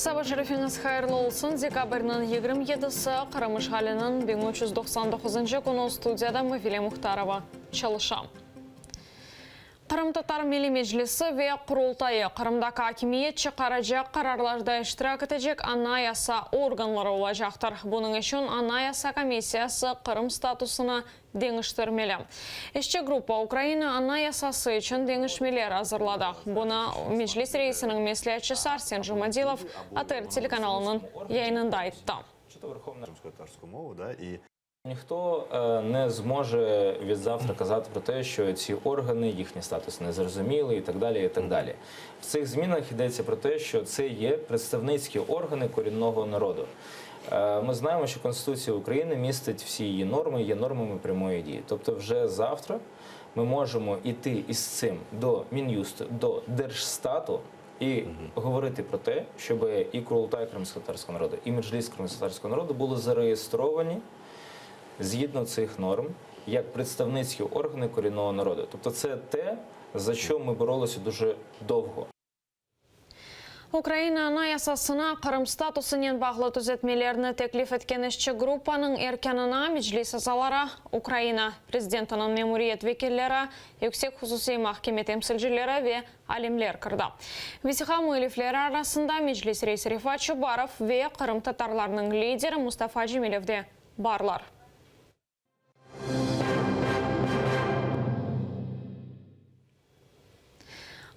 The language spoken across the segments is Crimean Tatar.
Saba şerifiñiz hayırlı olsun! Dekabrniñ 27-si, Qırım işğaliniñ 1399-ncı künü studiyada Mavile Muhtarova çalışa. Qırımtatar Milliy Meclisi ve Qurultayı Qırımdaki akimiyet çıqaracaq qararlarda iştirak etecek anayasa organları olacaqtır. Bunıñ içün Anayasa komissiyası Qırım statusını deñiştirmeli. İşçi gruppa Ukraina Anayasası içün deñişmeler azırladı. Bunı Meclis reisiniñ mesleatçısı Arsen Jumadilov ATR telekanalınıñ yayınında ayttı. Ніхто не зможе від завтра казати про те, що ці органи, їхній статус незрозумілий і так далі. І так далі. В цих змінах йдеться про те, що це є представницькі органи корінного народу. Ми знаємо, що Конституція України містить всі її норми, є нормами прямої дії. Тобто вже завтра ми можемо йти із цим до Мін'юсту, до Держстату і говорити про те, щоб і Курултай кримськотатарського народу, і Меджліс кримськотатарського народу були зареєстровані згідно цих норм як представницькі органи корінного народу. Тобто це те, за що ми боролися дуже довго. Ukraina Anayasasına Qırım statusınen bağlı tüzetmelerni teklif etken işçi gruppanıñ erkânına Meclis azaları, Ukraina Prezidentiniñ memuriyet vekilleri, Yüksek hususiy mahkeme temsilcileri ve alimler kirdi. Vesiqa müellifleri arasında Meclis reisi Refat Çubarov ve qırımtatarlarnıñ lideri Mustafa Cemilev de barlar.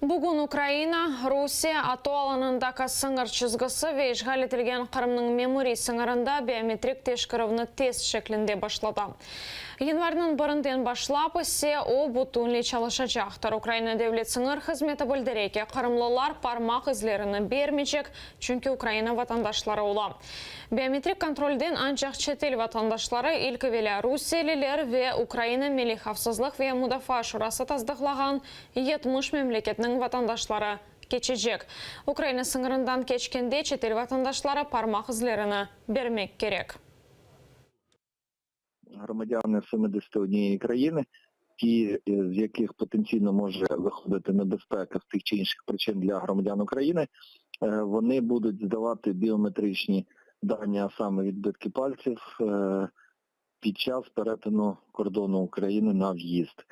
Bugün Ukraina, Rusiye ATO alanındaki sıñır çizgisi ve işğal etilgen Qırımnıñ memuriy sıñırında biometrik teşkerüvni test şeklinde başladı. Yanvarniñ birinden başlap ise o bütünley çalışacaqtır. Ukraina Devlet sıñır hızmeti bildire ki, qırımlılar parmaq izlerini bermeycek, çünki Ukraina vatandaşları ola. Biometrik kontrolden ancaq çetel vatandaşları, ilk evelâ rusiyeliler ve Ukraina Milliy havfsızlıq ve mudafaa şurası tasdıqlağan 70 memleketniñ vatandaşları keçecek. Ukraina sıñırından keçkende çetel vatandaşları parmaq izlerini bermek kerek. Громадяни 71 країни, ті, з яких потенційно може виходити небезпека з тих чи інших причин для громадян України, вони будуть здавати біометричні дані, а саме відбитки пальців, під час перетину кордону України на в'їзд.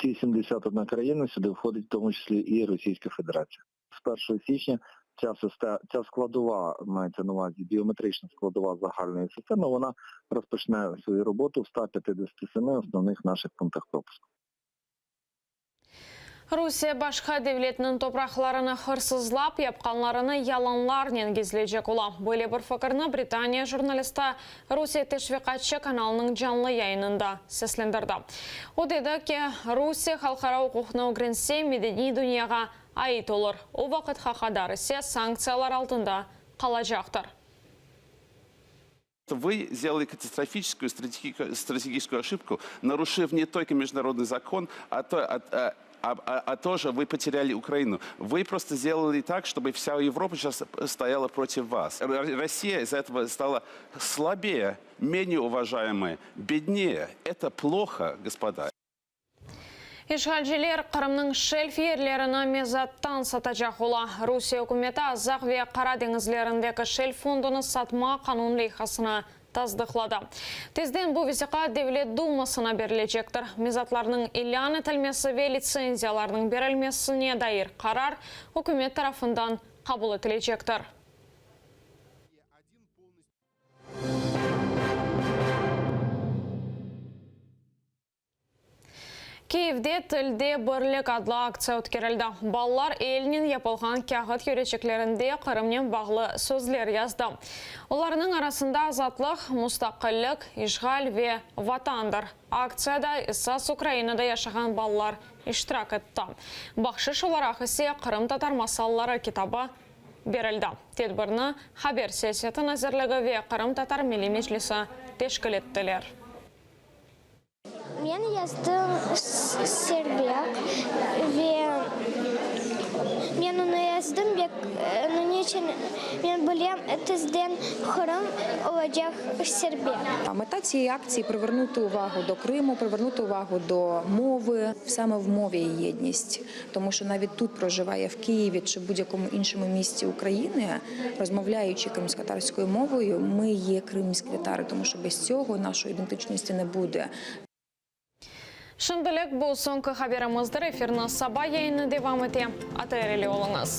Ці 71 країна, сюди входить в тому числі і Російська Федерація. З 1 січня ця система, ця складова, мається на увазі біометрична складова загальної системи, вона розпочне свою роботу в 157 основних наших пунктах пропуску. Rusiye başqa devletniñ topraqlarını hırsızlap, yapqanlarını yalanlarnen gizleycek ola. Böyle bir fikirni Britaniya jurnalisti Rusiye teşviqatçı kanalınıñ canlı yayınında seslendirdi. O dedi ki, Rusiye halqara uquqnı ögrense, medeniy dünyağa ait olur, o vaqıtqa qadar ise sanktsiyalar altında qalacaqtır. Вы сделали катастрофическую стратегическую ошибку, нарушив не только международный закон, а, то, а, а, а, а тоже вы потеряли Украину. Вы просто сделали так, чтобы вся Европа сейчас стояла против вас. Россия из-за этого стала слабее, менее уважаемой, беднее. Это плохо, господа. İşğalciler Qırımnıñ şelf yerlerini mezattan satacaq ola. Rusiye ükümeti Azaq ve Qara deñizlerindeki şelf fondunı satma qanun leyhasını tasdıqladı. Tezden bu vesiqa Devlet Dumasına berilecektir. Mezatlarnıñ ilân etilmesi ve litsenziyalarnıñ berilmesine dair qarar ükümet tarafından qabul etilecektir. Kiyevde Tilde birlik adlı aktsiya ötkerildi. Balalar elnen yapılğan kâğıt yüreçiklerinde Qırımnen bağlı sözler yazdı. Olarnıñ arasında azatlıq, mustaqillik, işğal ve Vatandır. Aktsiyada esas Ukrainada yaşağan balalar iştirak etti. Bahşış olaraq ise Qırımtatar masalları kitabı berildi. Tedbirni Haber siyaseti nazirligi ve Qırımtatar Milliy Meclisi teşkil ettiler. Men yazdım Serbiya ve men onı yazdım bek, nu ne. Onıñ içün men bilem, tezden Qırım olacaq serbest. Мета цієї акції привернути увагу до Криму, привернути увагу до мови. Саме в мові є єдність, тому що навіть тут проживає в Києві чи будь-якому іншому місті України, розмовляючи кримськотатарською мовою, ми є кримські татари, тому що без цього нашої ідентичності не буде. Şimdilik bu soñki haberimizdir. Efirni saba yayını devam ete. ATR ile oluñız.